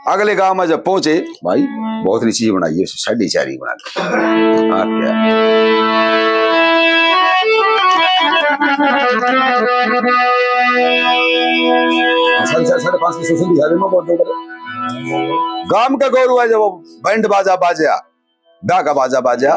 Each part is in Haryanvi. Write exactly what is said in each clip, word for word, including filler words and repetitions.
अगले गांव में जब पहुंचे, भाई, बहुत सी चीज बनाई है, साढ़े चार ही बना ली। और क्या? साढ़े चार, साढ़े पाँच की सोशल दिखा दे, मैं बहुत दूर। गांव का गौरव है जब वो बैंड बाजा बाजा, ढाका बाजा बाजा।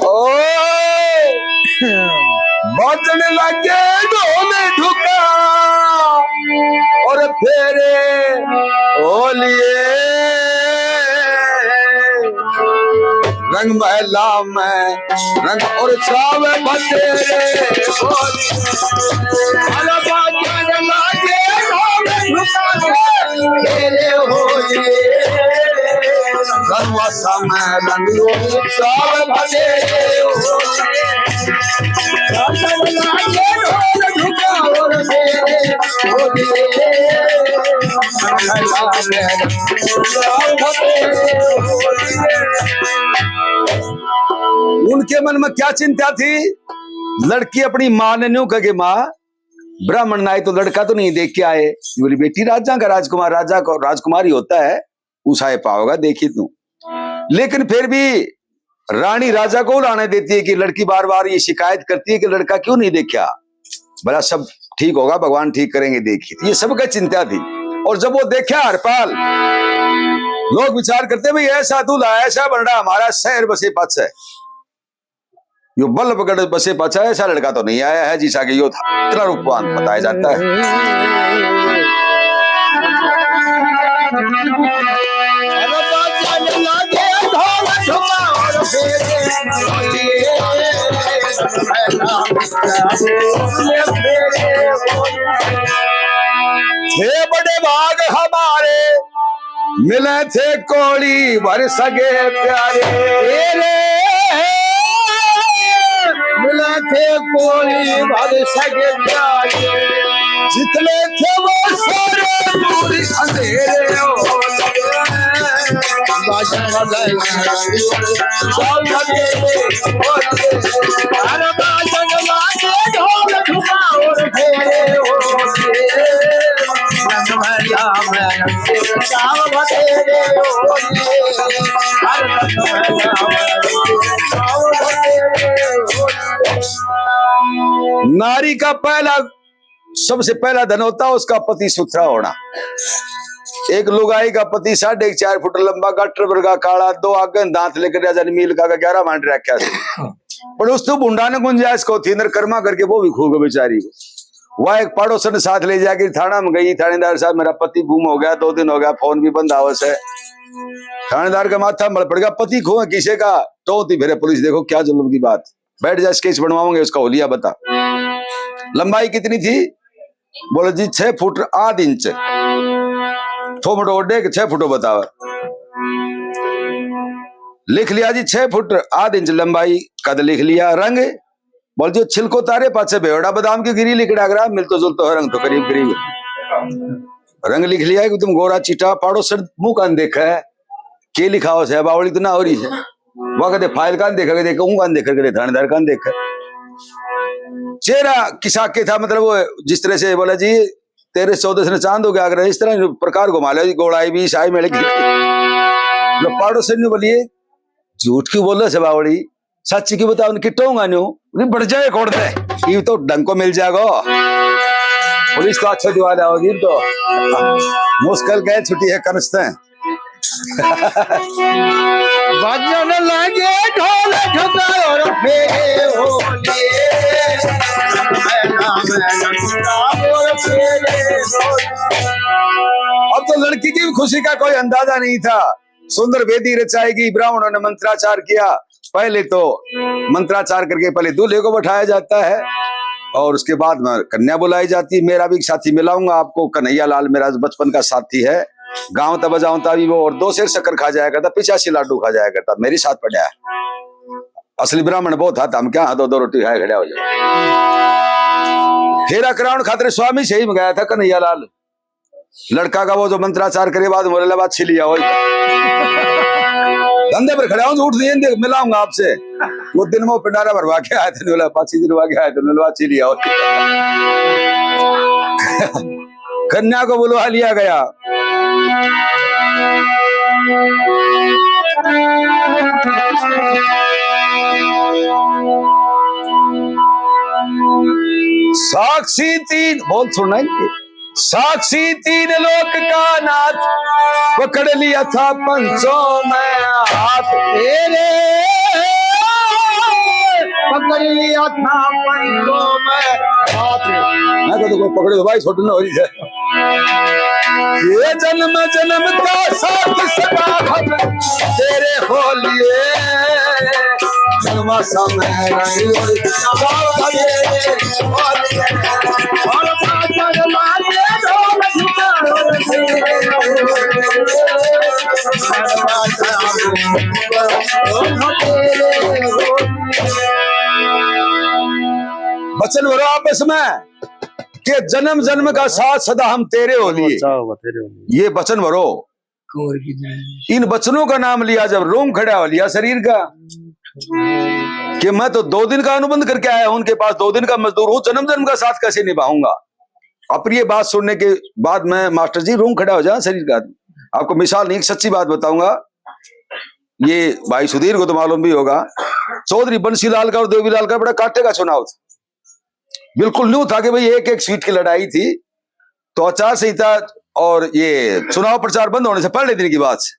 ओ, बाजण लागे ढोल ढुका और फेरे होलिए। रंग महला में रंग और चावे बतेरे होलिए। अरे बाजण लागे ढोल ढुका और फेरे होलिए। रंगवा समय रंग चाव भले। उनके मन में क्या चिंता थी? लड़की अपनी माँ ने न्यू कह के, माँ, ब्राह्मण नाई तो लड़का तो नहीं देख के आए। बोली, बेटी, राजा का राजकुमार, राजा को राजकुमार ही होता है, उसाए पाओगा, देखी तू। लेकिन फिर भी रानी राजा को लाने देती है कि लड़की बार बार ये शिकायत करती है कि लड़का क्यों नहीं देखा। भला सब ठीक होगा, भगवान ठीक करेंगे, देखी। ये सबका चिंता थी। और जब वो देखा हरपाल, लोग विचार करते, भाई, ऐसा दूल्हा, ऐसा बनड़ा हमारा शहर बसे पाछे। यो बल्लभगढ़ बसे पाछा ऐसा लड़का तो नहीं आया है जिसा कि यो था। इतना रूपवान बताया जाता है। हे बड़े भाग हमारे, मिले थे कोड़ी भर सगे प्यारे। तेरे मिले थे कोड़ी भर सगे प्यारे। जितने थे वो सारे दूर अंधेरे हो गए। बाजा वाला सब लगे हो गए। अरे बाजा वाले ढोल ठुका और फेरे हो गए। नारी का पहला, सबसे पहला धन होता है उसका पति सुथरा होना। एक लुगाई का पति साढ़े चार फुट लंबा, गाटर वर्गा काला, दो आगे दांत लेकर राजा ने मील का ग्यारह मांड रखा था। पर उस तो भुंडा ने गुंजाइश को थी, नर कर्मा करके वो भी खो गए बेचारी को। वह एक पड़ोसन साथ ले जाके थाना में गई, थानेदार साहब, मेरा पति गुम हो गया, दो दिन हो गया, फोन भी बंद आवे से। थानेदार का माथा मल पड़ गया, पति खो है किसे का, तो थी फिर पुलिस, देखो क्या जुल्म की बात। बैठ जा, स्केच बनवाऊंगे उसका होलिया, बता। लंबाई कितनी थी? बोले जी, छह फुट आध इंच। थोमड़ो ओडे के छह फुट बतावे। लिख लिया जी, छह फुट आध इंच लंबाई, कद लिख लिया। रंग? बोल जो छिलको तारे पाछे बेवड़ा बादाम की गिरी लिकड़ा करा, मिलतो जुलतो है रंग तो करीब करीब। रंग लिख लिया एकदम गोरा चिटा, पाड़ो सर मुंह कान देखा है, के लिखा हो से बावली तो ना हो रही है। वह कहते फाइल कान देखा, कहते कहूँ कान देखा, कहते थानेदार कान देखा। चेहरा किसा के था, मतलब वो जिस तरह से बोला जी, तेरह चौदह से चांद हो गया, अगर इस तरह प्रकार घुमा लिया जी, गोलाई भी शाही मिल गई। जो पाड़ो सर ने बोलिए, झूठ क्यों बोल रहे से बावली, सच की बता, उनकी टोंगा न्यू, उन्हें बढ़ जाए कोड़ दे, ये तो डंको मिल जाएगा। पुलिस तो अच्छे दिवा लाओगी तो। मुश्किल गए छुट्टी है कनस्ते। बाजन लागे ढोल ठुका और फेरे होलिए। और फेरे होलिए। अब तो लड़की की भी खुशी का कोई अंदाजा नहीं था। सुंदर वेदी रचाएगी, ब्राह्मणों ने मंत्राचार किया। पहले तो मंत्राचार करके पहले दूल्हे को बैठाया जाता है और उसके बाद में कन्या बुलाई जाती है। मेरा भी एक साथी मिलाऊंगा आपको, कन्हैया लाल मेरा बचपन का साथी है। गाँव तब जाऊं तभी वो और दो सेर शक्कर खा जाया करता, पिचासी लाडू खा जाया करता, मेरे साथ पड़ा है। असली ब्राह्मण वो था, हम क्या, हाँ, दो दो रोटी खाए खड़ा हो जाए। फेरा कराउण खातिर स्वामी से ही मंगाया था कन्हैया लाल। लड़का का वो जो मंत्राचार करे, बाद में बोले, "ले बाछी लिया हो।" धंधे पर खड़ा हूँ, उठ दिए, देख, मिलाऊंगा आपसे। वो दिन में वो पिंडारा भरवा के आए थे, बोला, "बाछी दिलवा के आए थे," बोला, "बाछी लिया हो।" कन्या को बुलवा लिया गया। साक्षी तीन, बोल सुनाई। साक्षी तीन लोक का नाथ, पकड़ लिया था पंचों में हाथ तेरे, पकड़ लिया था पंचों में हाथ। मैं तो, तो पकड़े तो भाई, छोटे ना हो रही है। ये जन्म जन्म का साथ सदा हम तेरे हो लिए। जन्मा सा मैं रंग वचन भरो आपस में कि जन्म जन्म का साथ सदा हम तेरे हो लिए। अच्छा होगा, तेरे हो लिए। ये वचन भरो। कंवर की जय। इन वचनों का नाम लिया जब, रोंग खड़ा हो लिया शरीर का, कि मैं तो दो दिन का अनुबंध करके आया हूं उनके पास, दो दिन का मजदूर हूं, जन्म जन्म का साथ कैसे निभाऊंगा? अप्रिय बात सुनने के बाद में मास्टर जी रोंग खड़ा हो जाए शरीर का। आपको मिसाल नहीं, एक सच्ची बात बताऊंगा, ये भाई सुधीर को तो मालूम भी होगा, चौधरी बंसीलाल का और देवीलाल का बड़ा कांटे का चुनाव था। बिल्कुल न्यू था कि भाई एक एक सीट की लड़ाई थी, तो आचार संहिता और ये चुनाव प्रचार बंद होने से पहले दिन की बात है।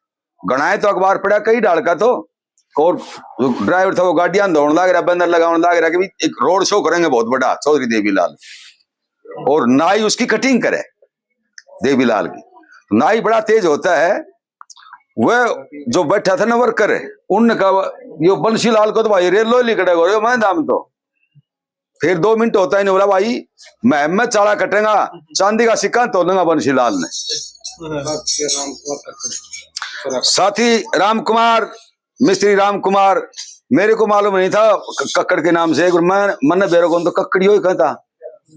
घणाए तो अखबार पड़ा कई डाल का तो, और ड्राइवर था वो गाड़ियां धोने लाग रहा, बैनर लगाने लाग रहा कि भाई एक रोड शो करेंगे बहुत बड़ा चौधरी देवीलाल, और नाई उसकी कटिंग करे देवीलाल की। नाई बड़ा तेज होता है, वह जो बैठा था ना वर्कर, उनने कहा, "यो बंसीलाल को तो भाई रेलो ही लिकड़ेगा, यो मैं दाम तो।" फिर दो मिनट होता ही नहीं, बोला, "भाई, मैं, मैं चाला कटेगा, चांदी का सिक्का तोलेगा बंसीलाल ने।" साथी राम कुमार, मिस्त्री राम कुमार, मेरे को मालूम नहीं था क-, कक्कड़ के नाम से, एक मैं, मन्ने बेरो कौन तो कक्कड़ियो ही कहता।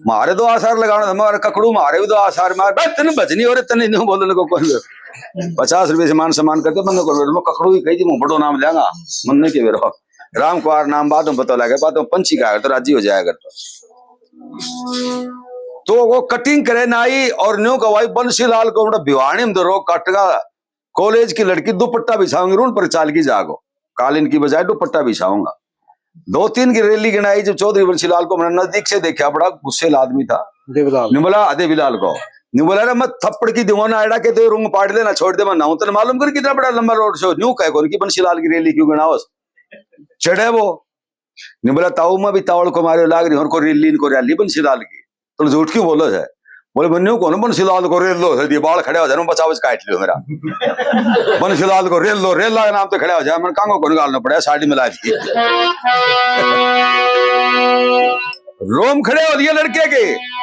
म्हारे दो आसार लगाना था, म्हारे ककड़ू, म्हारे भी दो आसार मार, बस तने भजनी हो रे, तने न्यू बोलने को कौन। पचास रुपए से मान सम्मान करते, मन्ने को मैं ककड़ू ही कही थी, मैं बड़ो नाम लेंगा, मन्ने के बेरो। राम कुमार नाम बाद में पता लगे, बाद में पंछी का तो राजी हो जाया करता। तो वो कटिंग करे नाई और न्यू का भाई बंसीलाल को बड़ा भिवानी में तो रोग काटेगा। कॉलेज की लड़की दुपट्टा बिछाऊंगी, रूण पर चाल की जागो, कालीन की बजाय दुपट्टा बिछाऊंगा। दो तीन की रैली गिनाई, जब चौधरी बंसीलाल को मैंने नजदीक से देखा, बड़ा गुस्सेल आदमी था। देवीलाल। निबला, देवीलाल को। निबला, "रे, मैं थप्पड़ की दीवाना आड़ा के तो रूंग पाड़ देना, छोड़ दे, मैं नहाऊं, तने मालूम कर कितना बड़ा लंबा रोड शो।" न्यू कह कौन की बंसीलाल की रैली क्यों गिनाओ? चढ़े वो। निबला, "ताऊ, मैं भी तावल को मारे लाग रही हूँ, और को रैली इनको रैली बंसीलाल की।" तो झूठ क्यों बोलो है? बोले, "मन्ने कौन बंसीलाल को रेल दो है, ये बाल खड़े हो जाए, बचा बच काट लियो मेरा।" बंसीलाल को रेल दो, रेल लाग नाम तो खड़ा हो जाए, मन कांगो कौन गाल न पड़ा, साड़ी मिला दी। रोम खड़े हो लिए लड़के के,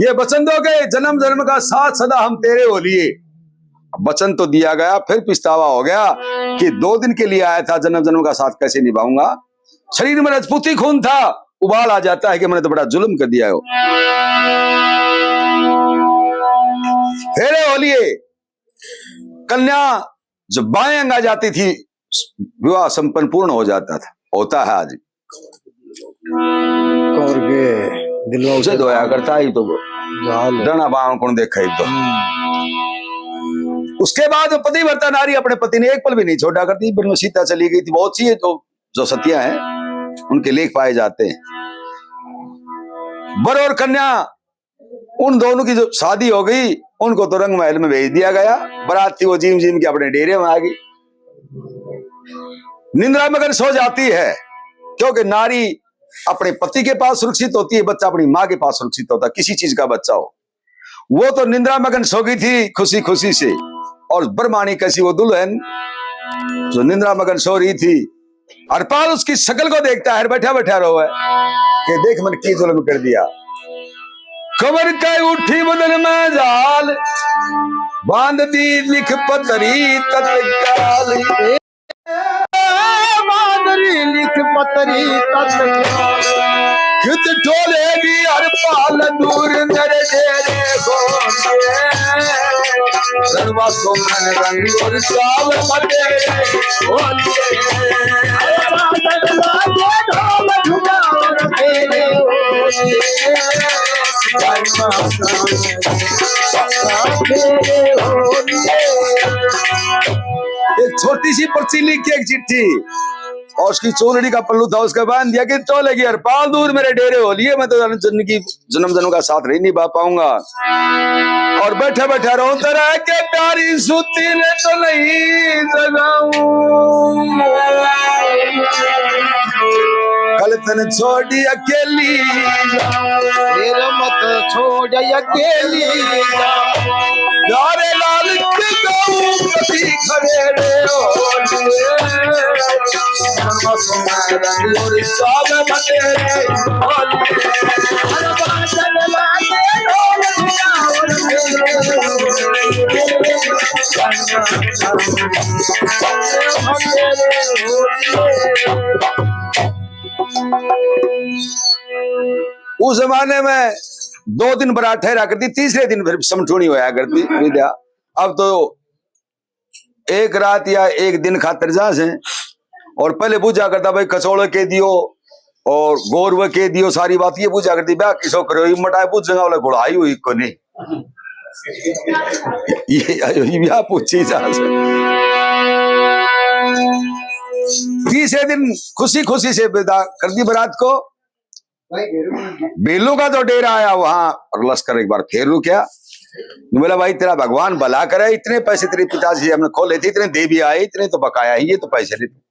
ये वचन दो के जन्म जन्म का साथ सदा हम तेरे हो लिए। वचन तो दिया गया, फिर पछतावा हो गया कि दो दिन के लिए आया था, जन्म जन्म का साथ कैसे निभाऊंगा। शरीर में रजपूती खून था, उबाल आ जाता है कि मैंने तो बड़ा जुल्म कर दिया हो। फेरे हो लिए, कन्या जब बाएं अंग आ जाती थी, विवाह संपन्न पूर्ण हो जाता था, होता है आज। कंवर के दिलवा उसे उसे धोया करता ही तो जाल है। डना बाण कौन देखा ही तो। हम्म। उसके बाद पतिव्रता नारी अपने पति ने एक पल भी नहीं छोड़ा करती, फिर सीता चली गई थी, बहुत सी है तो जो सतियां हैं, उनके लेख पाए जाते हैं। वर और कन्या, उन दोनों की जो शादी हो गई, उनको तो रंग महल में भेज दिया गया। बारात थी, वो जीम जीम के अपने डेरे में आ गई। निंद्रा मगन सो जाती है, क्योंकि नारी अपने पति के पास सुरक्षित होती है, बच्चा अपनी माँ के पास सुरक्षित होता है, किसी चीज का बच्चा हो। वो तो निंद्रा मगन सो गई थी खुशी खुशी से, और ब्रह्माणी कैसी वो दुल्हन जो निंद्रा मगन सो रही थी, हरपाल उसकी शक्ल को देखता है, बैठा बैठा रो है कि देख मन की जुल्म कर दिया। कंवर का उठी बदन में जाल, बांध दी लिख पतरी तत्काल, ए, बांध दी लिख पतरी तत्काल। कित टोले भी हरपाल दूर मेरे डेरे को। रणवासों में रंग और साव पते होलिए। एक छोटी सी पर्ची लिख के एक चिट्ठी और उसकी चोलड़ी का पल्लू था, उसका बांध दिया कि चोले की हरपाल दूर मेरे डेरे होलिए, मैं तो जन्म की जन्म जन्म का साथ नहीं निभा पाऊंगा। और बैठा बैठा रोता रह के प्यारी सूती ने तो नहीं जगाऊं। कल तन छोड़ी अकेली, मेरा मत छोड़ अकेली। प्यारे लाल के दो कभी खड़े रे हो। उस जमाने में दो दिन बरात ठहरा करती, तीसरे दिन फिर समझौनी होया करती विद्या। अब तो एक रात या एक दिन खातर जा से। और पहले बूझा करता, भाई, कचौड़े के दियो और गोरवे के दियो, सारी बात ये बूझा करती, ब्याह किसो करो, ये मटाए बूझेगा, बोले, घोड़ाई हुई को नहीं। ये, ये पूछी जा से। तीसरे दिन खुशी खुशी से विदा कर दी बरात को। भीलू का जो डेरा आया वहां, और लश्कर एक बार फिर रुकया। बोला, भाई, तेरा भगवान भला करे, इतने पैसे तेरे पिताजी हमने खोले थे, इतने दे भी आए, इतने तो बकाया ही, ये तो पैसे नहीं।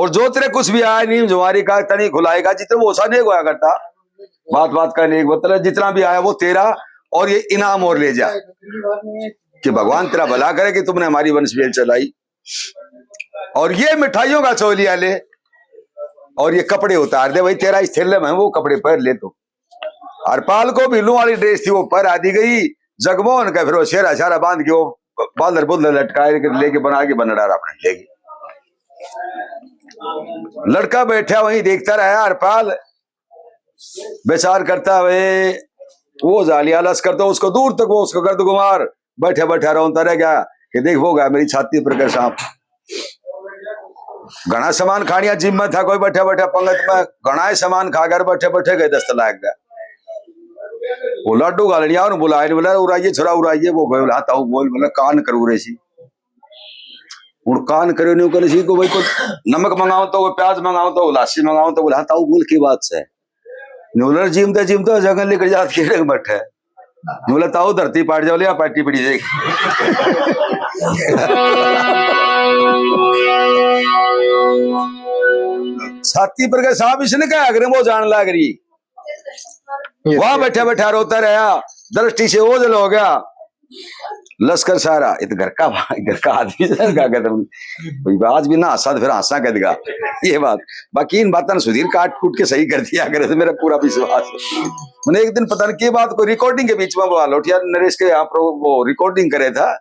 और जो तेरे कुछ भी आया नहीं, जुआरी का तनी खुलाएगा, जितने वो सा नहीं होया करता, बात बात का नहीं, मतलब जितना भी आया वो तेरा, और ये इनाम और ले जा, कि भगवान तेरा भला करे कि तुमने हमारी वंश बेल चलाई। और ये मिठाइयों का चोलिया ले, और ये कपड़े उतार दे, भाई, तेरा इस थैले में वो कपड़े पहन ले तू। हरपाल को भीलू वाली ड्रेस थी, वो पहरा दी गई। जगमोहन का फिर वो सेरा सारा बांध के वो बांदर बुंदर लटकाए के लेके बना के बनड़ा अपने लेके। लड़का बैठा वहीं देखता रहा हरपाल, विचार करता हुए वो जाली आलस करता, उसको दूर तक वो उसको गर्द गुमार बैठा बैठा रोता रह गया कि देख वो गया मेरी छाती पर का सांप। घना सामान खानिया जिम में था, कोई बैठा बैठा पंगत में घना ही सामान खा कर बैठे बैठे गए दस्त लाग गया। वो लाडू घालनिया और बुलाए, बोला, "उराइए छोरा, उराइए।" वो गए, बोला, "हाँ ताऊ बोल।" बोला, "कान करू रे सी।" उन कान करू न्यू करे सी को भाई को नमक मंगाओ तो, कोई प्याज मंगाओ तो, लासी मंगाओ तो, बोला, "हाँ ताऊ बोल, की बात से?" बोला, "जीमते जीमते जंगल निकल जात खेड़े बैठे।" बोला, "ताऊ धरती पाट जाओ, ले आ पाटी पड़ी जाएगी।" छाती पर के सांप इसने कहा, अगर वो जान लाग रही। वहां बैठा बैठा रोता रहा, दृष्टि से ओझल हो गया। लश्कर सारा, ये तो घर का, घर का आदमी से, क्या कहते हैं, भाई, आज भी ना हंसा तो फिर हंसा कह देगा ये बात। बाकी इन बातों ने सुधीर काट कूट के सही कर दिया करे, तो मेरा पूरा विश्वास है। मैंने एक दिन पता नहीं की बात, कोई रिकॉर्डिंग के बीच में वो लोटिया नरेश के यहाँ पर वो रिकॉर्डिंग करे था,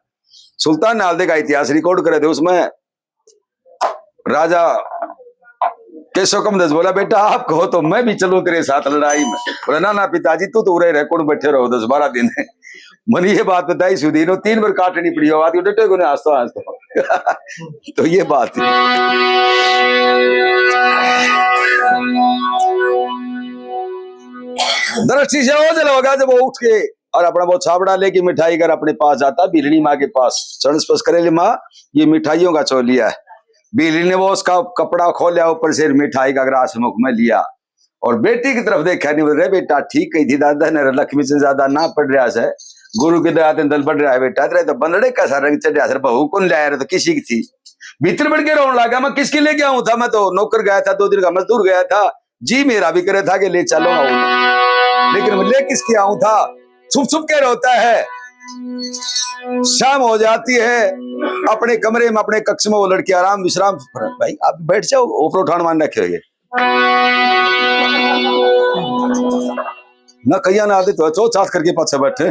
सुल्तान नालदे का इतिहास रिकॉर्ड करे थे, उसमें राजा केशव कमदस बोला, "बेटा, आप कहो तो मैं भी चलूं तेरे साथ लड़ाई में।" बोला, "ना, ना पिताजी, तू तो उरे रह, कौन बैठे रहो दस बारह दिन।" मैंने ये बात बताई सुधीर ने, तीन बार काटनी पड़ी, बात को डटे को नहीं, हंसता हंसता। तो ये बात थी। दृष्टि से ओझल हो गया जब वो उठ के और अपना वो छाबड़ा लेके मिठाई घर अपने पास जाता, भीलनी माँ के पास चरण स्पर्श करे, "ले माँ, ये मिठाइयों का चोलिया है।" भीलनी ने वो उसका कपड़ा खोलिया, ऊपर से मिठाई का ग्रास मुख में लिया और बेटी की तरफ देखा, नहीं बोल रहे, "बेटा, ठीक कही थी दादा ने, लक्ष्मी से ज्यादा ना पड़ रहा है, गुरु की दया से दल बढ़ रहा है बेटा, तेरे तो बंदड़े का सा रंग चढ़ रहा है, बहू कौन लाया रे, तो किसी की थी?" भीतर बढ़ के रोने लगा, "मैं किसके लेके आऊं था, मैं तो नौकर गया था, दो दिन का मजदूर गया था, जी मेरा भी करे था कि ले चलो आओ, लेकिन मैं ले किसके आऊं था?" छुप छुप के रोता है। शाम हो जाती है, अपने कमरे में, अपने कक्ष में वो लड़की आराम विश्राम, भाई आप बैठ जाओ, ऊपर उठान मान रखे हुए। ना कहिया ना आदत हो, चो चात करके पाछे बैठे।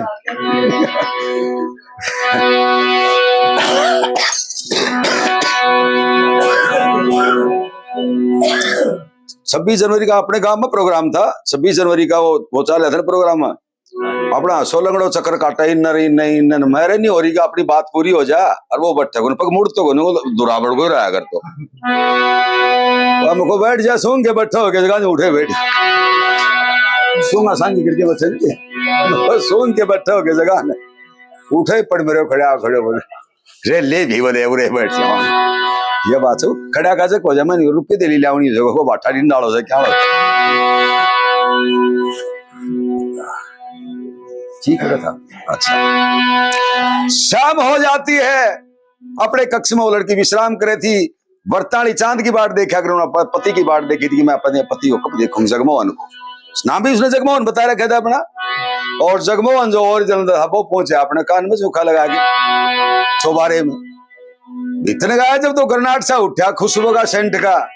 छब्बीस जनवरी का अपने गांव में प्रोग्राम था। छब्बीस जनवरी का वो, वो चाल था प्रोग्राम में। अपना सोलंगड़ो चक्कर काटा, इन्नर, इन्ने, इन्ने, मेरे नहीं हो रही कि अपनी बात पूरी हो जा। और वो बैठे कोनी, पग मुड़ तो कोनी, वो दुराबड़ को रहा कर तो। वो हमको बैठ जा, सूंघ के बैठा हो गया जगह, उठे बैठ। सूंघा सांझी करके बस चल के। बस सूंघ के बैठा हो गया जगह ने। उठे पड़ मेरे खड़े, आ खड़े बोले। रे ले भी बोले, उरे बैठ जा। ये बात हो, खड़ा का से को जमा नहीं, रुपये दे ली लावणी हो, को बाठा नहीं डालो से क्या हो? ठीक है था। अच्छा। शाम हो जाती है, अपने कक्ष में वो लड़की विश्राम करे थी। व्रताली चांद की बाट देखा करो ना, प-, पति की बाट देखी थी कि मैं अपने पति को कब देखूं, जगमोहन को। नाम भी उसने जगमोहन बता रखा था अपना। और जगमोहन जो ओरिजिनल था, वो पहुंचे अपने कान में झोंका लगा के चौबारे में। इतने गाया जब तो गरनाट सा उठा खुशबू का, सेंट का।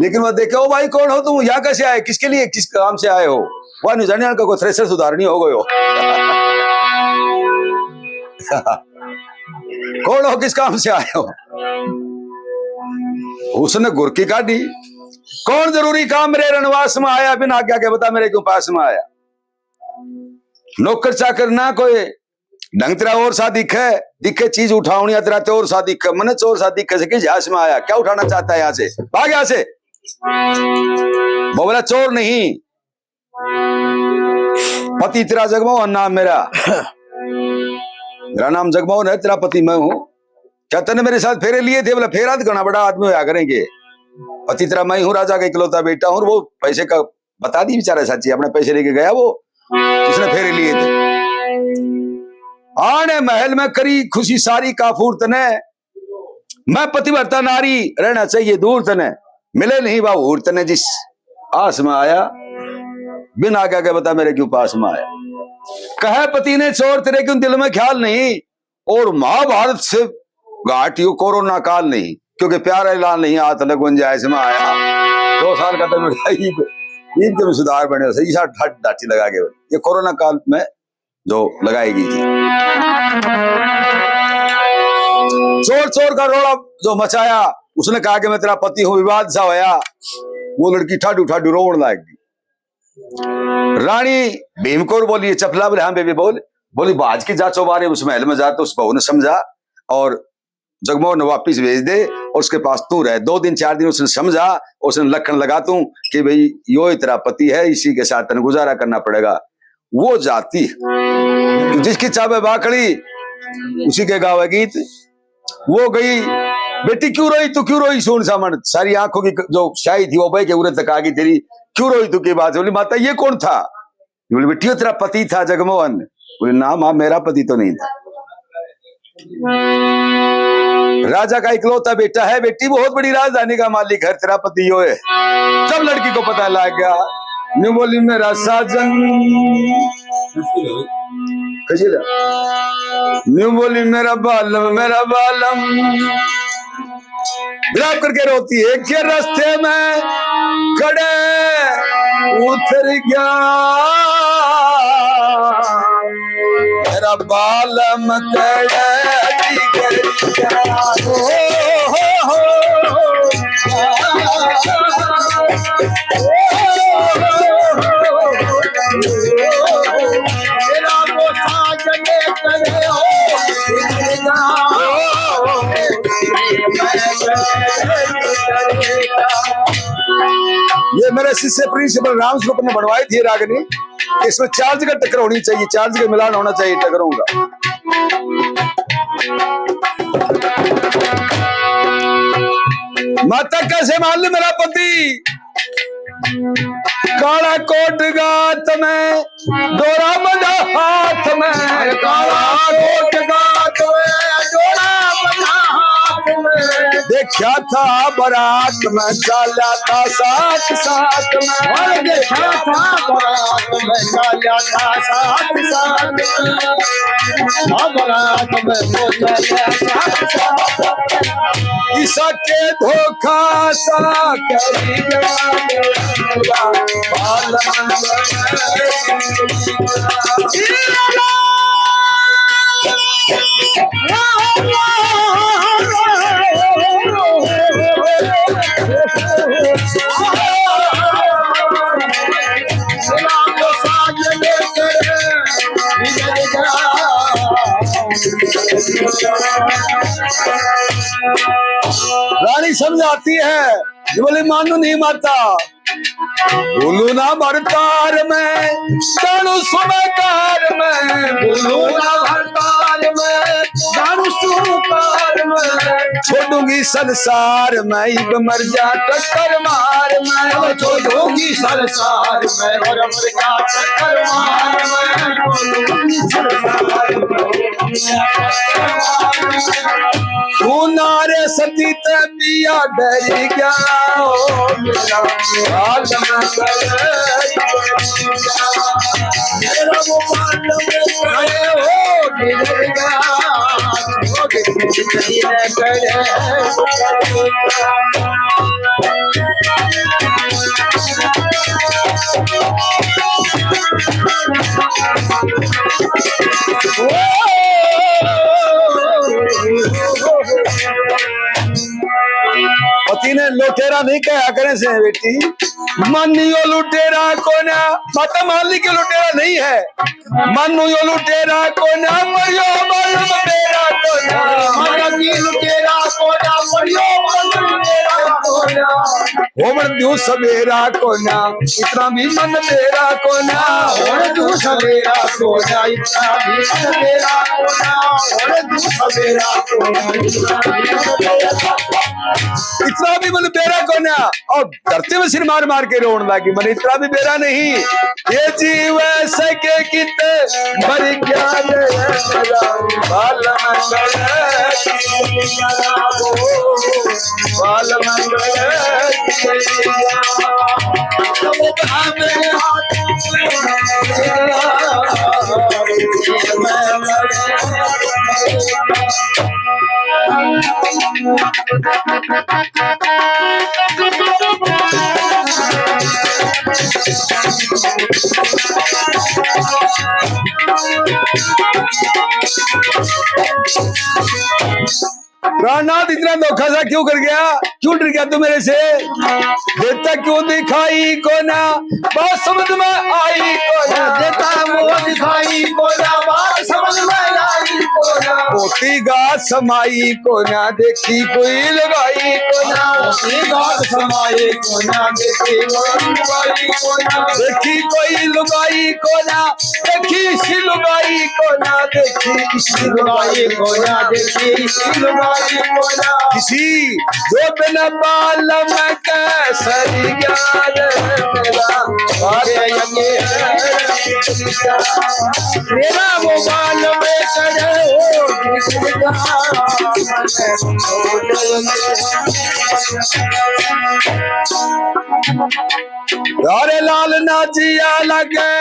लेकिन वह देखे, "ओ भाई, कौन हो तुम? यहाँ कैसे आए? किसके लिए, किस काम से आए हो?" वह नहीं जाने का कोई थ्रेसर सुधारनी हो गयो। कौन हो, किस काम से आए हो? उसने गुरकी काढ़ी, "कौन जरूरी काम मेरे रनवास में आया, बिन आज्ञा के बता मेरे क्यों पास में आया?" नौकर चाकर ना कोई ढंग तेरा और सा दिखे, दिखे चीज उठावनी है तेरा ते और सा दिखे, मने चोर सा दिखे से किस जास में आया, क्या उठाना चाहता है यहाँ से, भाग यहाँ से। वो बोला, "चोर नहीं, पति तेरा जगमोहन नाम मेरा, मेरा नाम जगमोहन है, तेरा पति मैं हूँ। क्या तने मेरे साथ फेरे लिए थे?" बोला, "फेरा तो घना बड़ा आदमी होया करेंगे, पति तेरा मैं हूँ, राजा का इकलौता बेटा हूँ।" और वो पैसे का बता दी बेचारा साची, अपने पैसे लेके गया वो, उसने फेरे लिए थे। आने महल में करी खुशी सारी काफूर तने, मैं पतिव्रता नारी रहना चाहिए दूर तने, मिले नहीं वह हूर तने जिस आस में आया, बिन आज्ञा के बता मेरे क्यों पास में आया। कहे पति ने, "चोर तेरे क्यों दिल में ख्याल नहीं, और महाभारत से घाट यो कोरोना काल नहीं, क्योंकि प्यारा लाल नहीं हाथ न गुंजाइश में आया।" दो साल का तो बेटा ईद, ईद के में सुधार बने हो, सही साथ ढाट डाटी लगा के ये कोरोना काल में जो लगाई गई थी। चोर चोर का रोला जो मचाया, उसने कहा कि मैं तेरा पति हूँ, विवाद सा होया। वो लड़की ठाडू ठाडू रोवण लाग गई। रानी भीम कौर बोली, चपला बोले, "हाँ बेबी बोल।" बोली, "भाज के जा चौबारे उस महल में जा।" तो उस बहू ने समझा और जगमोहन ने वापिस भेज दे और उसके पास तू रह। दो दिन चार दिन उसने समझा, उसने लखन लगा तू कि भाई यो ही तेरा पति है, इसी के साथ तने गुजारा करना पड़ेगा। वो जाती जिसकी चाबे बाखड़ी उसी के गावे गीत। वो गई, "बेटी क्यों रोई तू, क्यों रोई?" सुन सामन सारी आंखों की जो स्याही थी वो बह के उरे तक आ गई तेरी, "क्यों रोई तू, की बात है?" बोली, "माता ये कौन था?" बोली, "बेटी वो तेरा पति था जगमोहन।" बोली, "ना माँ, मेरा पति तो नहीं था।" राजा का इकलौता बेटा है बेटी, बहुत बड़ी राजधानी का मालिक है, तेरा पति यो है। जब लड़की को पता लग गया, न्यू बोली, "मेरा साजन।" न्यू बोली, "मेरा बालम, मेरा बालम।" विलाप करके रोती है कि रास्ते में खड़े उतर गया मेरा बालम, खड़े बिगड़ गया। ओ, हो, हो, हो। मेरा वो साजन करे हो। ये मेरे शिष्य प्रिंसिपल राम स्वरूप ने बनवाई थी रागनी। इसमें चार जगह टकर होनी चाहिए, चार जगह मिलान होना चाहिए टकरों का। माता कैसे मान ले मेरा पति, काला कोट गात में डोरा बंधा हाथ में, काला कोट गात में डोरा बंधा हाथ में। देखा था बारात में चाला था साथ साथ में, और देखा था बारात में चाला था साथ साथ में, हाँ, बारात में वो चाला था साथ साथ में। इसके धोखा सा करी गया मेरा बालम। रानी समझाती है, ये बोले, मानू नहीं माता, बोलू ना भरतार में, जानू सुबह कार में, बोलू ना भरतार में, जानू सुबह कार में, छोड़ूंगी संसार में, इब मर जा टक्कर मार में, अब छोड़ूंगी संसार में, और मर जा टक्कर मार में, छोड़ूंगी संसार में। तू नारे सती ते पिया डर गया, ओ मेरा बालम। मेरा वो बालम खड़े हो गिरेगा, हो गिरेगा। पति ने लुटेरा नहीं कहा करे से बेटी, मन यो लुटेरा कोना, माता मान ली कि लुटेरा नहीं है। मन यो लुटेरा कोना, मरियो मालूम बेरा कोना। मन यो लुटेरा कोना, मरियो मालूम बेरा कोना। होवण द्यू सवेरा कोना, इतना भी मन बेरा कोना। होवण द्यू सवेरा कोना, इतना भी मन बेरा कोना। होवण द्यू सवेरा कोना, इतना भी मन बेरा कोना। इतना भी मन बेरा कोना। और धरती में सिर मार मार के रोन लागी, मन इतना भी बेरा नहीं। ये जीव सके कित मर गया रे मेरा बालम। बालम। प्राणनाथ, इतना धोखा सा क्यों कर गया? क्यों डर गया तू मेरे से? देता क्यों दिखाई कोना, बात समझ में आई कोना। देता वो दिखाई कोना, बात समझ में आई कोना। होती गात समाई कोना, देखी कोई लुगाई कोना। होती गात समाई कोना, देखी कोई लुगाई कोना। देखी कोई लुगाई कोना, देखी सी लुगाई कोना, देखी सी लुगाई कोना, देखी सी लुगाई कोना। किसी जो बिना बालम के सर गया रे मेरा, बात ये है। मेरा वो बालम करे हो। अरे लाल ना जिया लगे,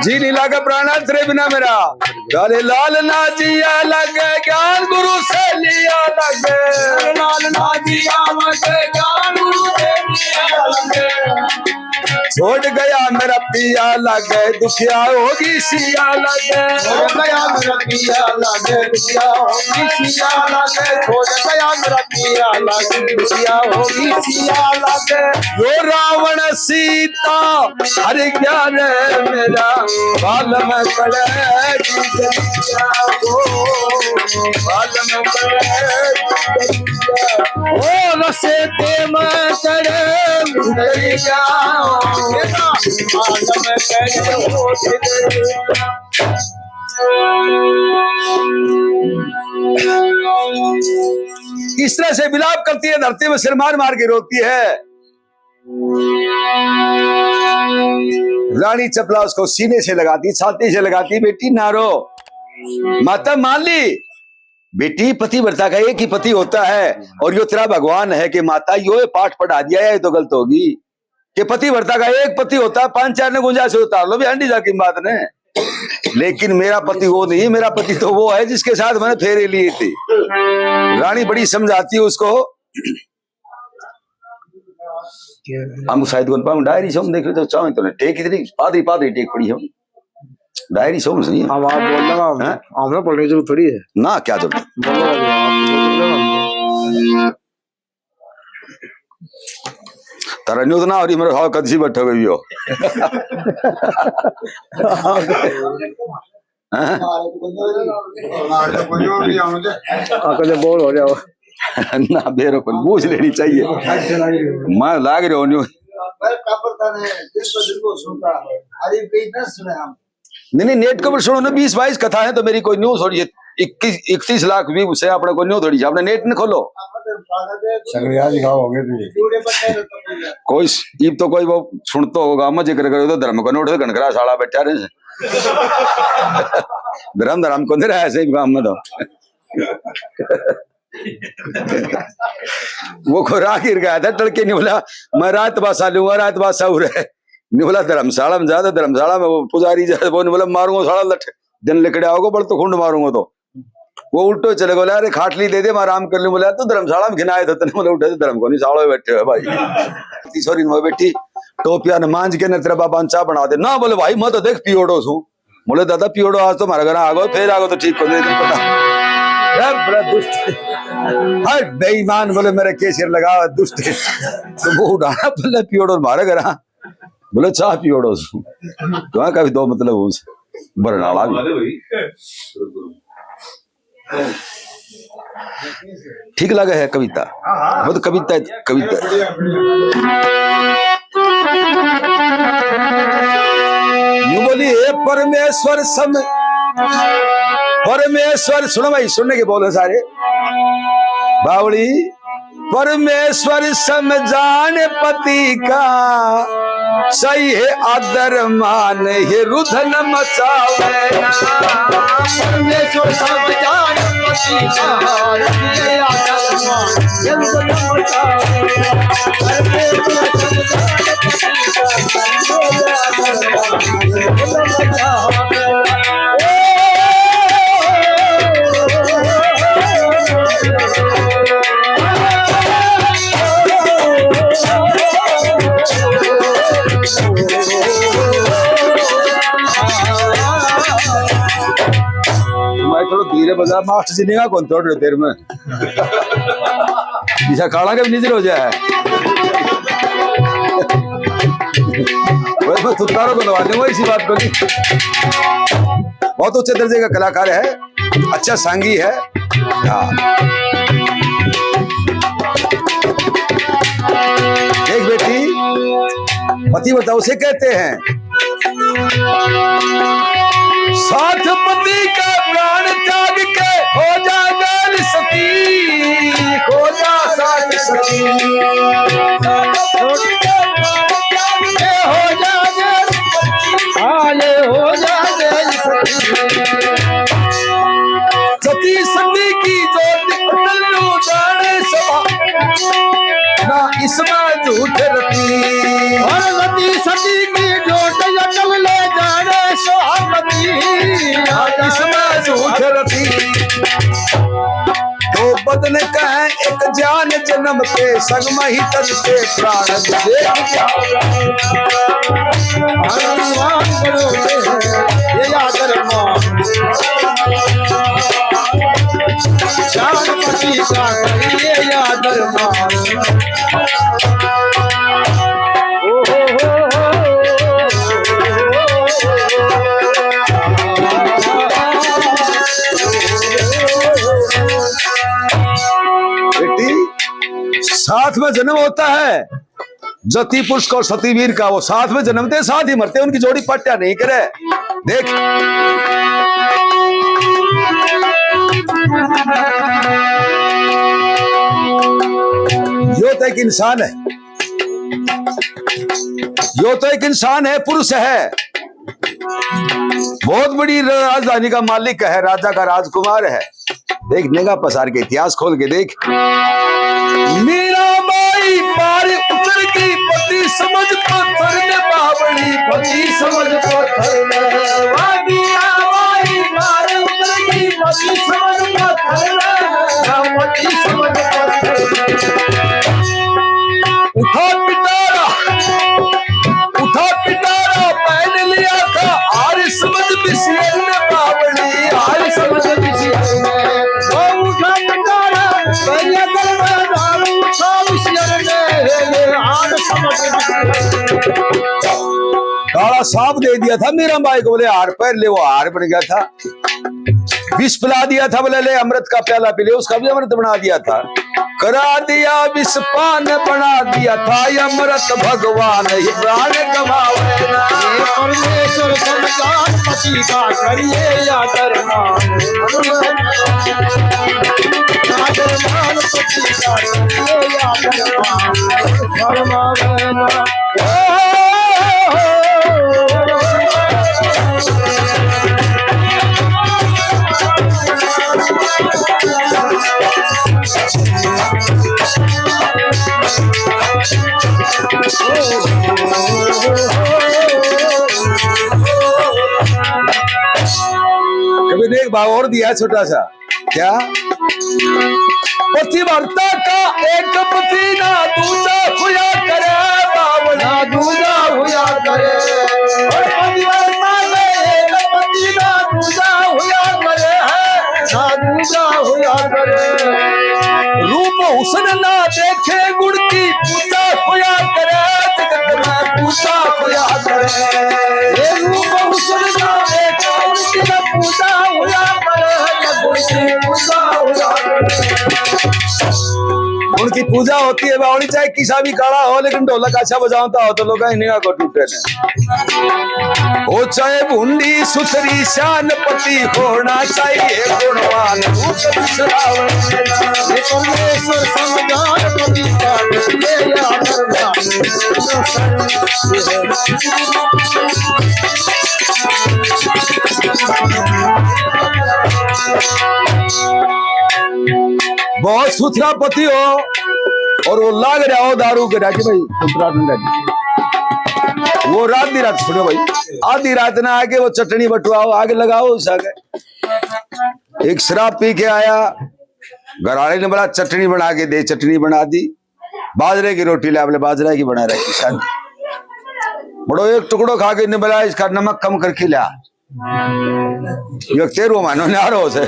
जी नहीं लगे प्राणा तेरे बिना मेरा। अरे लाल ना जिया लगे, ज्ञान गुरु से लिया लगे। लाल ना जिया लगे, ज्ञान गुरु से लिया लगे। छोड़ गया मेरा पिया लगे, दुखिया होगी सिया लगे। छोड़ गया मेरा पिया लगे, दुखिया होगी सिया लगे। छोड़ गया मेरा पिया लगे, दुखिया होगी सिया लगे। यो रावण सीता हर गया रे मेरा, बालम पड़े। ओ रसे ते में चढ़े उतर जाओ। इस तरह से विलाप करती है, धरती में सिर मार मार के रोती है। रानी चपला उसको सीने से लगाती, छाती से लगाती, बेटी ना रो, माता मान ली। बेटी, पतिव्रता का एक ही पति होता है, और यो तेरा भगवान है कि माता, यो ये पाठ पढ़ा दिया है, ये तो गलत होगी कि पतिव्रता का एक पति होता है, पांच चार ने गुंजाइश उतार लो भी, हांडी जाकी बात ने। लेकिन मेरा पति वो नहीं, मेरा पति तो वो है जिसके साथ मैंने फेरे लिए थे। रानी बड़ी समझाती है उसको। हम शायद कौन पाऊँ, डायरी से हम देख रहे तो चाहे तो ना, टेक इतनी पादरी, पादरी टेक पड़ी हम। डायरी से हम सही है। हम आप बोल रहे हैं, हैं? आपने पढ़ने की जरूरत थोड़ी है। ना, क्या जरूरत? बोलो, बोलो, आप बोल रहे हो। तारा न्यूज़ ना हो रही, मेरे साथ कद सी बैठे हुए हो। हैं? हाँ, कदे बोर हो जाओ। ना, बेरो कोई बूझ लेनी चाहिए। मैं लाग रहे हो न्यू। नहीं, नहीं, नेट के ऊपर सुनो ना, बीस बाईस कथा है तो मेरी कोई न्यू थोड़ी है। इक्कीस, इकतीस लाख व्यूज है अपने, कोई न्यू थोड़ी है, अपने नेट न खोलो। संग्रैया जी गाँव हो गए थे। कोई स-, इब तो कोई वो सुनतो होगा, मैं जिक्र करो तो धर्म को नोट से घणकरा साला बैठा रहे। धर्म, धर्म को नहीं रहा ऐसे ही काम में तो। वो को राहगीर गया था, तड़के नहीं बोला, "मैं रात बासा लूंगा, रात बासा उरे।" नहीं बोला, "धर्मशाला में जा।" तो धर्मशाला में वो पुजारी जा, वो नहीं बोला, "मारूंगा साला लठ, दिन लिकड़े आओगे, बल तो खुंड मारूंगा।" तो वो उल्टो चले गया, "अरे खाटली दे दे, मैं आराम कर लूं।" बोला, "तू धर्मशाला में घिनाए थे, तने बोला उठे तो धर्म को नहीं, सालो बैठे हो भाई।" तीसरी में बैठी, टोपिया ने मांज के न तेरा बाबा ने चाय बना दे। ना बोले, "भाई, मैं तो देख पियोड़ो सूं।" बोले, "दादा पियोड़ो आज तो हमारे घर आ गो, फिर आ गो तो ठीक हो जाए, पता।" ए, बड़ा दुष्ट। हट, बेईमान, बोले, "मेरे के सिर लगा, दुष्ट।" तो वो उठाना, बोले, "पियोड़ो हमारे घर आ।" बोले, "चाह पियोड़ो सूं।" तो वहाँ का भी दो मतलब हो से। बरनाला भी। ठीक लगे है कविता, बहुत कविता, कविता। यूं बोली, "हे परमेश्वर सम-, परमेश्वर", सुनो भाई, सुनने के बोल हैं सारे। बावली, "परमेश्वर समझान पति का, सही है आदर मान, हे रुधन मचावे ना।" परमेश्वर समझान पति का, सही है आदर मान, हे रुधन मचावे ना। परमेश्वर समझान पति का, सही है आदर मान, हे रुधन मचावे ना। भाई, थोड़ा धीरे बजा, मास्टर जी नहीं कौन थोड़ी देर में। इसा काला के भी निजर हो जाए। वही मैं छुटकारा बनवा दूंगा इसी बात को। बहुत ऊंचे दर्जे का कलाकार है, अच्छा सांगी है। हाँ। देख बेटी, पतिव्रता उसे कहते हैं। साथ पति का प्राण त्याग के हो जा गैर सती, हो जा साथ सती। हो जा गैर सती, हाँ, ये हो जा गैर सती। सती सती की जोत अटल ले जाने सभापति, ना इसमें झूठ रति। और सती सती की जोत अटल ले जाने सभापति, ना इसमें झूठ रति। दो बदन कहें एक जान, जन्म के संग में ही तन से प्राण विवेक जाओ। हनुमान करो ये याद रमा। चांद पति का करिए याद रमा। ओ हो हो हो। बेटी, साथ में जन्म होता है। जति पुरुष का और सती वीर का, वो साथ में जन्मते, साथ ही मरते, उनकी जोड़ी पाट्या नहीं करे। देख, यो तो एक इंसान है, यो तो एक इंसान है, पुरुष है, बहुत बड़ी राजधानी का मालिक है, राजा का राजकुमार है। देख, निगाह पसार के इतिहास खोल के देख। मीरा बाई पार उतर गई, पति समझ पत्थर ने बावली, पति समझ पत्थर ने। मीरा बाई पार उतर गई, पति समझ पत्थर ने। साप दे दिया था मीराबाई को, बोले हार पहन ले, वो हार बन गया था। विष पिला दिया था, बोले ले अमृत का प्याला पी ले, उसका भी अमृत बना दिया था। करा दिया विष पान बना दिया था, अमृत भगवान ही प्राण गवावे ना। हे परमेश्वर समझान पति का करिए आदर मान। आदर मान पति का करिए आदर मान। फरमावे ना। कबीर ने एक भाव और दिया छोटा सा। क्या? पतिव्रता का एक पति ना दूजा हुआ करे, बावला दूजा हुआ करे। और पतिव्रता का एक पति ना दूजा हुआ करे है, ना दूजा हुआ करे। रूप हुस्न ना देखे, गुण की पूजा हुआ करे, जगत में पूजा हुआ करे। ये रूप हुस्न ना देखे, गुण की ना पूजा हुआ करे, जगत में पूजा हुआ करे। उनकी पूजा होती है, बावली चाहे किसा भी काला हो, लेकिन ढोलक अच्छा बजाता हो तो लोग इन्हीं को टूटे ने। हो चाहे भूंडी सुथरी शान पति होना चाहिए गुणवान रूप बिसरावे। हे परमेश्वर समझान पति का ये आदर ना। बहुत सुथरा पति हो और वो लाग रहा हो दारू के डाटी भाई, सुथरा ठंडा जी। वो रात दी रात, सुनो भाई, आधी रात ना आके वो चटनी बटवाओ, आग लगाओ उस आगे। एक शराब पी के आया, घर वाले ने बोला चटनी बना के दे, चटनी बना दी, बाजरे की रोटी ले, आपने बाजरा की बना रखी शादी। बड़ो एक टुकड़ो खा के ने बोला इसका नमक कम करके ला। यो तेरो मानो न्यारो से।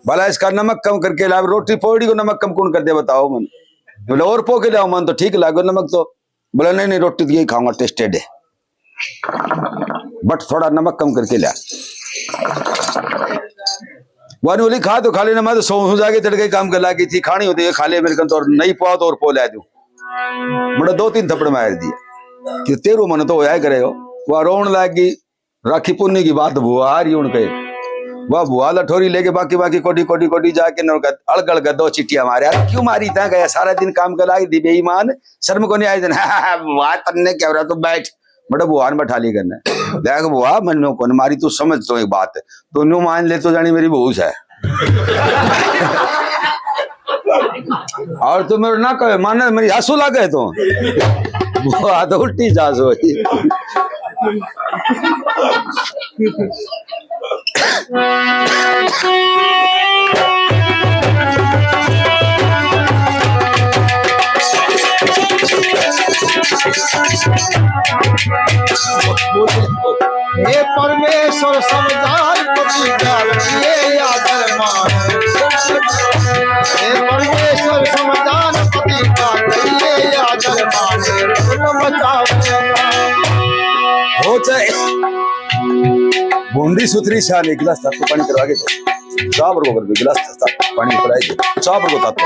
भला इसका नमक कम करके ला, रोटी पौड़ी को नमक कम कौन कर दे बताओ मन। बोले और पो के लाओ मन तो ठीक लागो नमक तो। बोला नहीं नहीं रोटी तो यही खाऊंगा, टेस्टेड है, बट थोड़ा नमक कम करके ला। वानी बोली खा तो खा लेना, मैं तो सो हूँ जाके तड़के काम कर लागी थी, खानी होती है खा ले मेरे को तो, और नहीं पाओ तो और पो ला दूं। बड़ा दो तीन थप्पड़ मार दिए कि तेरो मन तो होया करे हो। वह रोन लाग गई। राखी पुन्नी की बात बुआ आ रही उनके। वह बुआ लठोरी लेके बाकी बाकी कोटी कोटी कोटी जाके न उनका अड़गड़ गद्दो चिट्टिया मारे। "अरे क्यों मारी था गया, सारा दिन काम कर लाई दी बेईमान, शर्म को नहीं आई दिन?" "बुआ तन्ने क्या हो रहा, तू बैठ।" बड़ा बुआ ने बैठा ली करने। "देख बुआ, मन में कौन मारी, तू समझ तो एक बात, तू न्यू मान ले तो जानी मेरी बहू है।" और तू मेरे ना कहे, माने मेरी आंसू लागे तो। वो हाथ उल्टी जा सोई। हे परमेश्वर समझान पति का ये आदर मान। हे परमेश्वर समझान पति का ये आदर मान। तुम बचाओ। हो चाहे भूंडी सुथरी शान, एक गिलास तातू पानी करवा के दो। चाप रखो कर दो, गिलास तातू पानी पिलाई दे। चाप रखो तातू।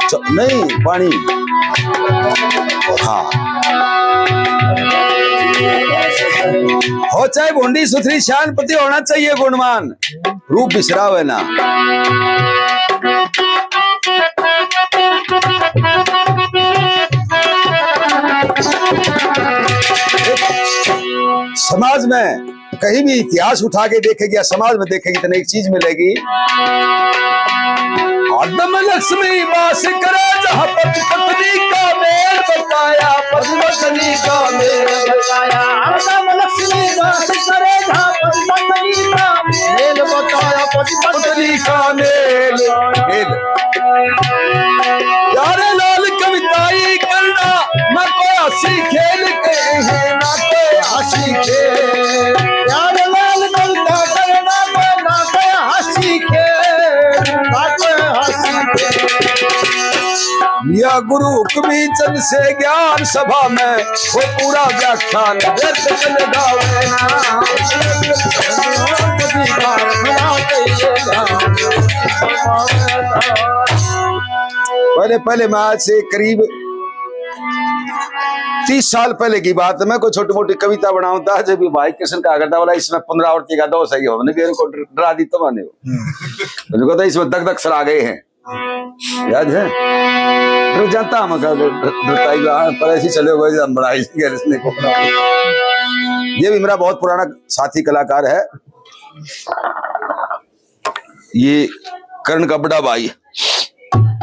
च-, नहीं, पानी। हाँ। हो चाहे भूंडी सुथरी शान पति होना चाहिए गुणवान। रूप बिसरावे ना। समाज में कहीं भी इतिहास उठा के देखेगी या समाज में देखेगी तो एक चीज मिलेगी। आदम लक्ष्मी वास करे जहाँ पति पत्नी का मेल बताया, पति पत्नी का मेल बताया। आदम लक्ष्मी वास करे जहाँ पति पत्नी का मेल बताया, पति पत्नी का मेल, मेल। प्यारे लाल कविताई करना, ना कोई हंसी खेल के है, ना कोई हंसी खेल। प्यारे लाल कविता करना, ना कोई हंसी खेल, ना कोई हंसी खेल। या गुरु कबीर चंद से ज्ञान सभा में, वो पूरा व्याख्यान व्यर्थ चल जावे। पहले, पहले मैं आज से करीब तीस साल पहले की बात, मैं कोई छोटी मोटी कविता बनाऊं था, जब भी भाई कृष्ण का करता बोला, "इसमें पुनरावृत्ति का दोष है, ये हमने भी इनको डरा दी, तो माने हो।" उनको तो इसमें दग दग सर आ गए हैं। याद है? डर जाता हम, क्या डर-, डरता ही, हाँ, पर ऐसे चले हुए, हम बड़ा ही गैर इसने को। ये भी मेरा बहुत पुराना साथी कलाकार है, ये करण का बड़ा भाई,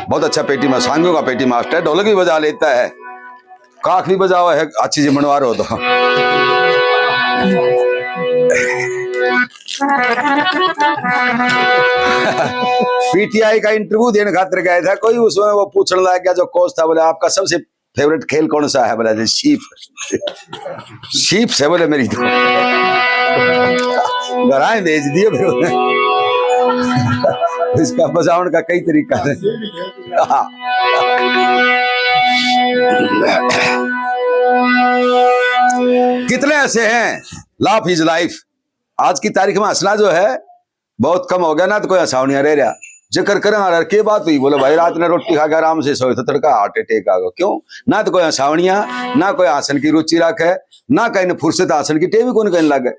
बहुत अच्छा पेटी मा-, सांगियों का पेटी मास्टर है, ढोलक भी बजा लेता है। काख भी बजाओ है, अच्छी सी मनवार हो तो। पीटीआई का इंटरव्यू देने खातिर गया था कोई, उसमें वो पूछने लग गया जो कोच था, बोले, "आपका सबसे फेवरेट खेल कौन सा है?" बोला, "जी, सीप।" "सीप से?" बोले, "मेरी तो।" घर आए भेज दिए फिर उन्हें। इसका बजावन का कई तरीका है। हाँ। कितने ऐसे हैं, laugh is life। आज की तारीख में हंसना जो है बहुत कम हो गया, ना तो कोई हंसावनिया रह रहा। जिक्र करें, "अरे, के बात हुई?" बोले, "भाई, रात ने रोटी खा के आराम से सोए थे, तड़का हार्ट अटैक आ गया।" क्यों? ना तो कोई हंसावनिया, ना कोई हंसन की रुचि रखे, ना कहीं ने फुर्सत हंसन की टेम ही कौन कहने लगे।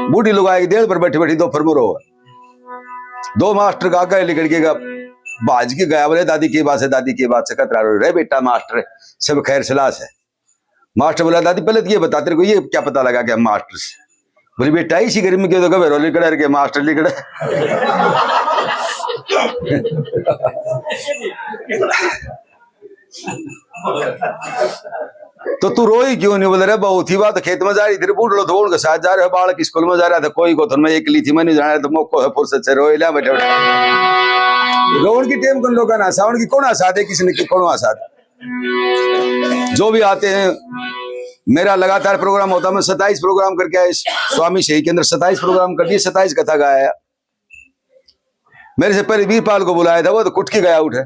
बूढ़ी लुगाई की देड़ पर बैठी बैठी दो फरमुरो। दो मास्टर का आगे लिकड़ के गा-, भाज के गया, बोले, "दादी, के बात है, दादी, के बात है?" "कतरा रो रे बेटा मास्टर, सब खैर सलाह से।" मास्टर बोला, "दादी, पहले तो ये बता, तेरे को ये क्या पता लगा कि हम मास्टर से?" बोली, "बेटा, इसी गर्मी के तो घबेरो लिकड़ा के मास्टर लिकड़ा।" "तो तू रोई क्यों नहीं?" बोले, "रे, बहुत ही बात, खेत में जा रही थी, बूढ़ लो धोड़ के साथ जा रहे हो, बालक स्कूल में जा रहा था, कोई को थन में एकली थी, मैं नहीं जाना, तो मौको है फुर्सत से रोए लिया, बैठे बैठे।" रोन की टेम कौन लोग ना, सावन की कौन आसाद है, किसी ने की कौन आसाद?" जो भी आते हैं, मेरा लगातार प्रोग्राम होता, मैं सत्ताईस प्रोग्राम करके आया, इस स्वामी शहीद के अंदर सत्ताईस प्रोग्राम कर दिए, सत्ताईस कथा गाया। मेरे से पहले वीरपाल को बुलाया था, वो तो कुटकी गया उठे।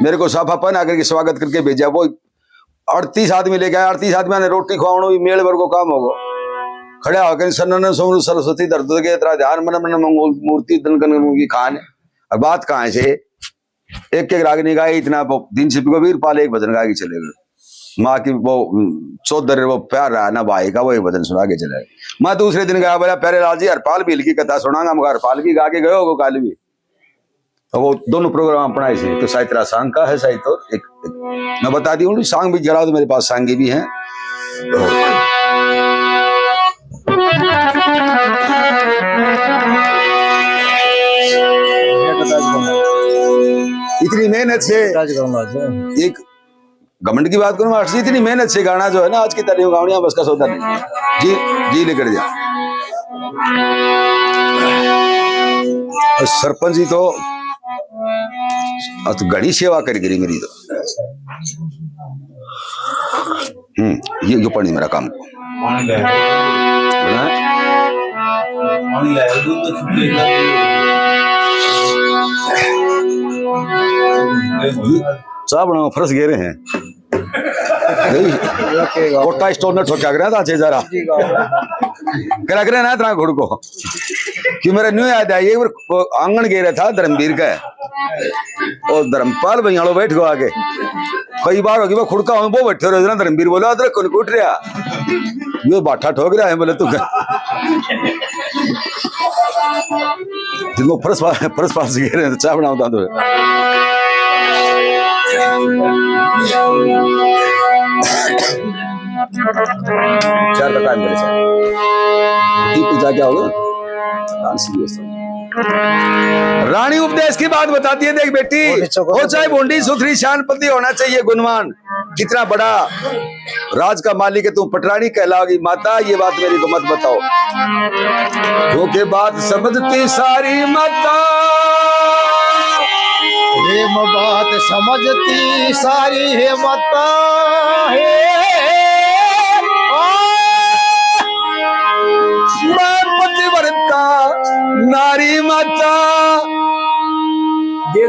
मेरे को साफा पहना करके स्वागत करके भेजा। वो अड़तीस आदमी लेके आया, अड़तीस आदमी ने रोटी खवाना भी मेल भर को काम होगा। खड़ा होकर सन्नन सोमरू सरस्वती धर दो के तेरा ध्यान मन मन मंगोल मूर्ति दन कन की खान। और बात कहाँ से? एक एक रागनी गाई, इतना वो दिन छिप को वीरपाल एक भजन गा के चले गए। माँ की वो, हम्म, चौधर वो प्यार रहा ना भाई का, वो एक भजन सुना के चले गए। मैं दूसरे दिन गया, बोला, "प्यारे लाल जी, हरपाल भील की कथा सुनांगा।" मगर हरपाल की गा के गए हो काल भी। तो वो दोनों प्रोग्राम अपना ही से, तो शायद तेरा सांग का है, शायद तो एक, एक मैं बता दी हूँ, सांग भी जरा तो मेरे पास सांगी भी हैं। तो इतनी मेहनत से एक घमंड की बात करूं मास्टर जी, इतनी मेहनत से गाना जो है ना, आज की तारीख में गावणिया बस का सौदा नहीं। जी, जी लेकर जा। सरपंच जी तो, आज तो घणी सेवा कर गिरी मेरी तो। हम्म, ये, ये पानी मेरा काम को। पानी ले। हाँ? पानी ले, दूध तो छुट्टी कर दी। चाह बनाओ, फर्श घेरे हैं। नहीं, कोटा स्टोर ने ठोक्या करे था छे जरा। करा करे ना इतना घुड़ को। कि मेरे न्यू याद आई, एक बार आंगन घेरे था धर्मवीर का। और धर्मपाल भैयालो बैठ गो आगे। कई बार होगी वो खुड़का हूँ, वो बैठे रहो ना, धर्मवीर बोले, "अदरक कौन कूट रहा?" ये बाठा ठोक रहा है, बोले, "तू क्या?" जिनको फर्स्ट पा-, फर्स्ट पास गिरे हैं, तो चाय बनाओ, दादू। चार का टाइम करे, सर। दीप पूजा क्या होगा? रानी उपदेश की बात बताती है, देख बेटी, हो चाहे भोंडी, सुथरी, शान पति होना चाहिए गुणवान, कितना बड़ा राज का मालिक है, तू पटरानी कहलाओगी माता, ये बात मेरी को मत बताओ। क्योंकि बात समझती सारी माता, हे म बात समझती सारी हे माता, हे, आ, मैं पतिव्रता नारी माता, ये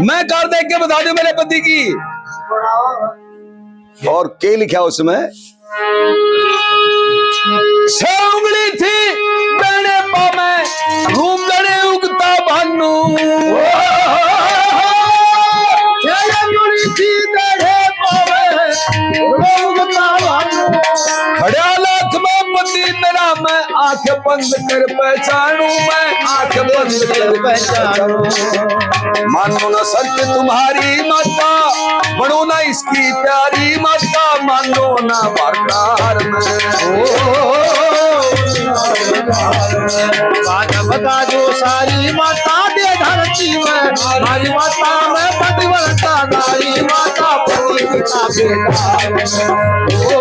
मैं कर देख के बता दूं मेरे पति की। और के लिखा उसमें? छह उंगली थी दाहिने पाँव में, रूप धरे उगता भानु। छह उंगली थी दाहिने पाँव में, रूप धरे उगता भानु। खड़ा लाख में पति मेरा मैं, आंख बंद कर पहचानू मैं, आंख बंद कर पहचानू। मानो ना सत्य तुम्हारी माता, बनो ना इसकी प्यारी माता, मानो ना भरदार में। ओ, बात बता दो सारी माता दे धरती में, हमारी माता में पतिव्रता नारी माता, पति पिता बेटा। ओ,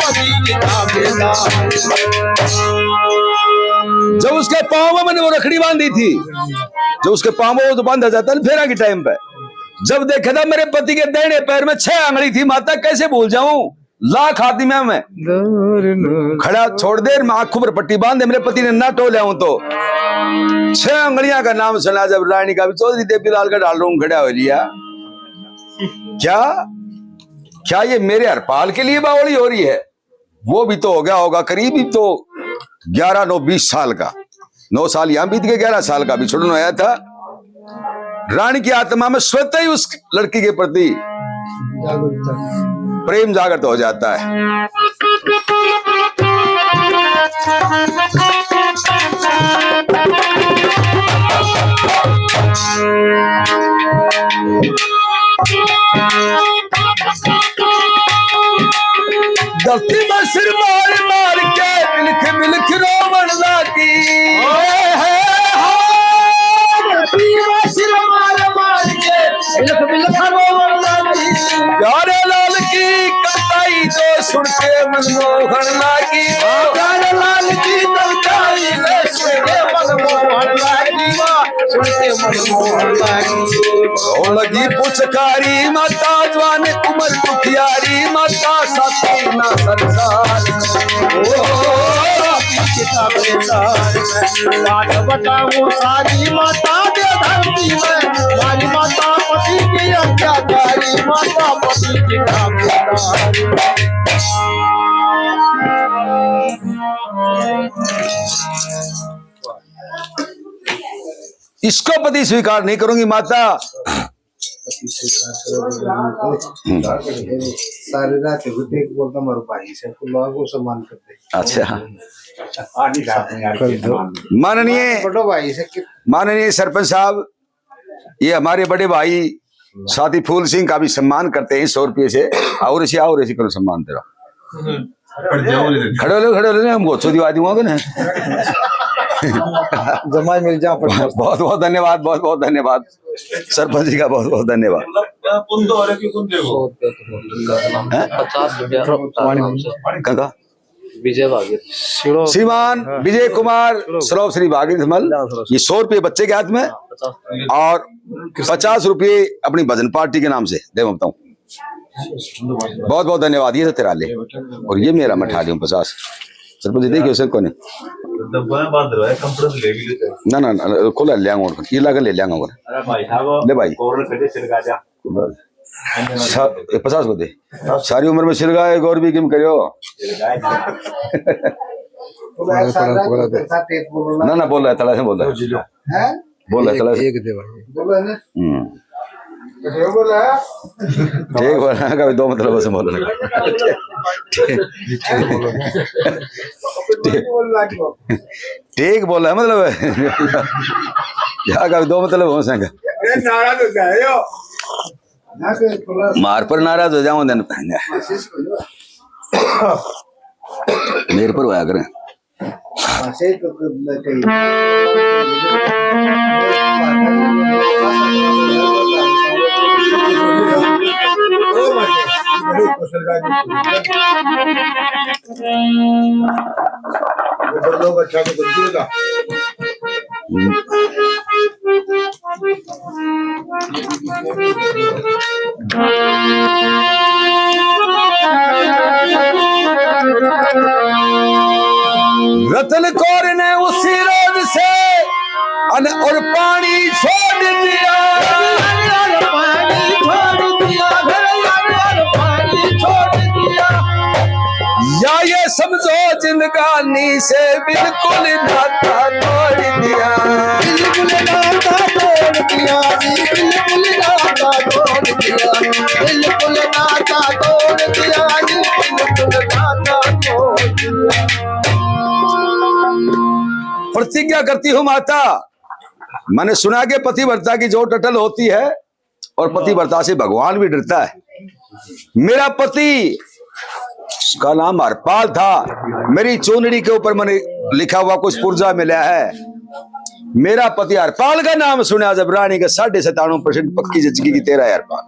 पति पिता बेटा। जब उसके पाँव में मैंने वो रखड़ी बांधी थी, जब उसके पाँव में वो तो बांधा जाता है ना फेरा के टाइम पे, जब देखा था मेरे पति के दाहिने पैर में छह आंगली थी, माता कैसे भूल जाऊं? लाख आदमी में खड़ा छोड़ दे, मैं आंखों पर पट्टी बांध दे, मेरे पति ने ना टोले हूं तो। छह उंगलियां का नाम सुना जब रानी का भी, चौधरी देवीलाल का ढाल रूंग खड़ा हो लिया। क्या, क्या ये मेरे हरपाल के लिए बावली हो रही है? वो भी तो हो गया होगा करीब ही तो ग्यारह नौ बीस साल का, नौ साल यहाँ बीत गए, ग्यारह साल का भी छुड़न आया था। रानी की आत्मा में स्वतः ही उस लड़की के प्रति प्रेम जागृत हो जाता है। धरती में सिर मार मार के बिलख बिलख रोवण लागी। सुन के मन मोहन लागी, प्यारे लाल की ललकारी ने सुन के मन मोहन लागी, सुन के मन मोहन लागी। ओ लगी पुचकारी माता, जवान उम्र दुखियारी माता, साथी ना संसार। ओ, बात बताऊं सारी माता दे धरती में, हमारी माता पति की अत्याचारी, माता पति की अत्याचारी। इसको पति स्वीकार नहीं करूंगी माता। सारी रात को देख बोलता, हमारे भाई से तो लोगों को सम्मान करते। अच्छा। माननीय, बड़ो भाई से कि- माननीय सरपंच साहब, ये हमारे बड़े भाई साथी फूल सिंह का भी सम्मान करते हैं सौ रुपये से। और इसे, और इसे करो सम्मान तेरा। खड़े हो लो, खड़े हो लो, हम गोचो दिवा दूंगा ना। जमाई मिल जा। बहुत बहुत धन्यवाद, बहुत बहुत धन्यवाद सरपंच जी का, बहुत बहुत धन्यवाद। हैं? पचास रुपया। कहाँ का? विजय भागीरथी। श्रीमान विजय कुमार, श्लोक श्री भागीरथी मल, ये सौ रुपये बच्चे के हाथ में और पचास रुपये अपनी भजन पार्टी के नाम से दे, मैं बताऊं। बहुत बहुत धन्यवाद। ये तेरा ले, और ये मेरा, मैं ठा लिया पचास। सरपंच जी, देखियो सर, कौन है? डब्बा में बांध रहा है, कंप्रेस ले भी लेते हैं। ना, ना, ना, खुला ले आऊंगा, ये लाकर ले, ले आऊंगा। अरे भाई साहब, ले भाई। और कटे सिर का जा। सा-, ए, पचास को दे। सारी उम्र में सिरगाए गौर भी किम करियो। ना, ना, बोल रहा है, तला से बोल रहा है। हैं? बोल रहा है, तला से। एक दे भाई। बोला ना। हम्म। बोला। ठीक बोला, कभी दो मतलब से बोल रहा है। ठीक बोला है, मतलब। या कभी दो मतलब हो सकेगा। नाराज हो जाए यो। मार पर नाराज हो जाऊं दिन। मेरे पर होया करे। रतन कौर ने उसी रोज से अन और पानी छोड़ दिया। पानी छोड़ दिया, पानी छोड़ दिया। या ये समझो जिंदगानी से बिल्कुल नाता तोड़ दिया। बिल्कुल नाता तोड़ दिया जी, बिल्कुल नाता तोड़ दिया। बिल्कुल नाता तोड़ दिया जी, बिल्कुल नाता तोड़ दिया। प्रतिज्ञा करती हूँ माता, मैंने सुना कि पतिव्रता की जोत अटल होती है और पतिव्रता से भगवान भी डरता है। मेरा पति, उसका नाम हरपाल था, मेरी चोंदड़ी के ऊपर मैंने लिखा हुआ कुछ पुर्जा मिला है। मेरा पति हरपाल का नाम सुना जब रानी का साढ़े सताणु परसेंट पक्की जचगी कि तेरा है हरपाल।